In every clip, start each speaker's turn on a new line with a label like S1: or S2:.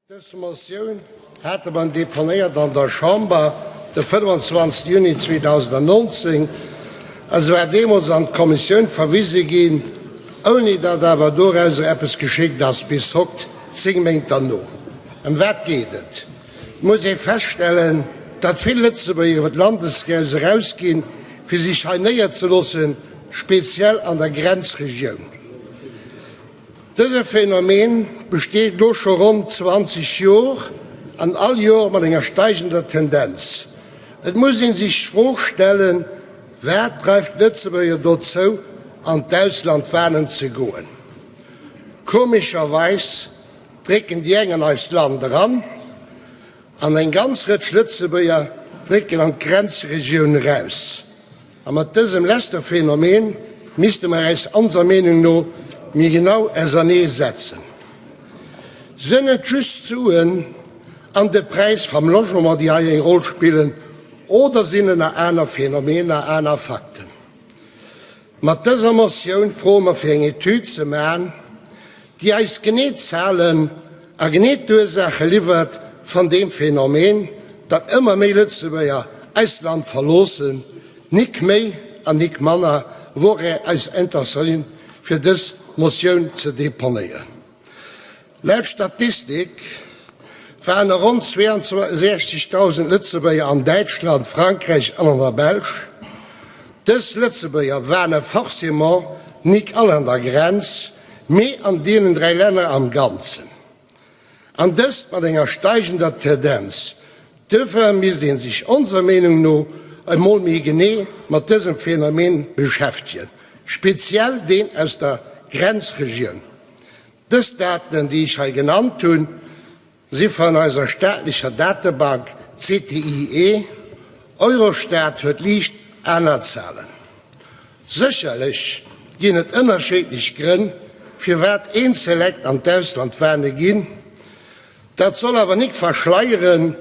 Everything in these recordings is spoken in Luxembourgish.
S1: Dës Motioun hate mer deponéiert an der Chamber de 25 Juni 2019 a se war deemools an d'Kommissioun verwise ginn, ouni datt awer dorauser eppes geschéckt ass bis hokt, 10 Méint derno. Ëm wat geet et? Et muss ee feststellen, datt vill Lëtzebuerger iwwer d'Landesgrenz erausginn, fir sech hei néierzeloossen, speziell an der Grenzregioun. Dëse Phänomen besteet elo scho ronn 20 Jor an all Jor mat enger steigender Tendenz. Et muss een sech d'Fro stellen, Wat dreift d'Lëtzebuerger dozou an d'Ausland walen ze goen? Komescherweis drécken déi eng an eist Land eran an eng ganz Rëtsch Lëtzebuerger drécken an d'Grenzregioun eraus. A mat dësem leschte Phänomen misste mer äis onser Meenung no méi genau ausernee setzen. Sënn et just d'Suen an de Präis vam Logement, déi hei eng Roll spillen, oder sinn et nach aner Phänomener, aner Fakten? Mat dëser Motioun froe mer fir eng Etüd ze man, déi eis genee d'Zahlen a genee d'Ursaache liwwert van deem Phänomen, datt ëmmer méi Lëtzebuerger eist Land verloossen. Nik méi an nik manner wor eis Intentioun fir dës Motioun ze deponéieren. Laut Statistik waren e ronn 62.000 Lëtzebuerger an Däitschland, Frankräich an an der Belsch. Dës Lëtzebuerger waren forcément nik all an der Grenz, mee an deenen 3 Länner am Ganzen. An dëst mat enger steigender Tendenz. Duerfir misst ee sech onser Meenung no emol méi genee mat dësem Phänomen beschäftegen, speziell deen aus der Grenzregioun. Dës Daten, déi ech hei genannt hunn, si vun eiser staatlecher Datebank CTIE. Eurostat huet liicht aner Zahlen. Sécherlech ginn et ënnerscheedlech Grënn, firwat eenzel Lekt an d'Ausland warne ginn. Dat soll awer nik verschleieren,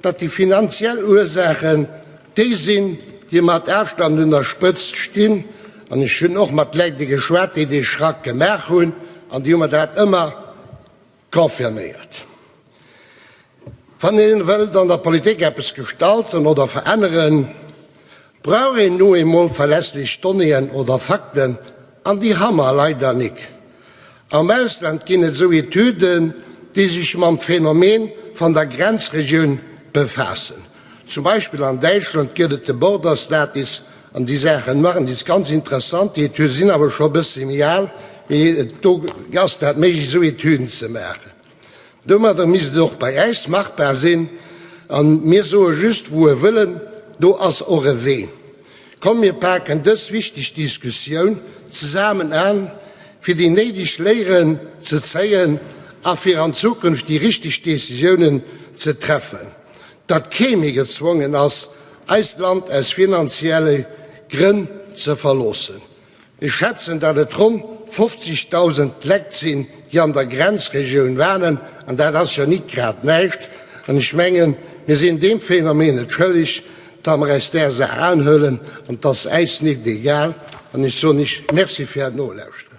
S1: datt déi finanziell Ursaachen déi sinn, déi mat Afstand un der Spëtzt stinn. An ech hunn och mat Läite geschwat, déi dee Schrack gemaach hunn, an déi hu mer dat ëmmer confirméiert. Wann ee wëllt an der Politik eppes gestalten oder veränneren, brauch een nu emol verlässlech Donnéeën oder Fakten, an déi ha mer leider nik. Am Ausland ginn et esou Etüden, déi sech mam Phänomen van der Grenzregioun befaassen. Zum Beispill an Däitschland gëtt et de Borderstatis an déi Saachen maachen. Déi ass ganz interessant, déi Etüd, sinn awer scho e bësse méi al, mee do ass dat méiglech, esou Etüden ze maachen. Domadder misst et och bei äis machbar sinn. A mir soe just, Wou e Wëllen, do ass och e Wee. Komm mir paken dës wichteg Diskussioun zesamen an, fir déi néideg Léieren ze zéien a fir an Zukunft déi richteg Decisiounen ze treffen, datt kee méi gezwongen ass, eist Land aus finanzielle Grënn ze verloossen. Ech schätzen, datt et ronn 50.000 Lekt sinn, déi an der Grenzregioun wanen, an dat ass jo nit grad näischt. An ech mengen, mir sinn deem Phänomen et schëlleg, datt mer äis där Saach unhuelen, an 't ass äis nit egal. An ech soen Iech Merci fir Äert Nolauschteren.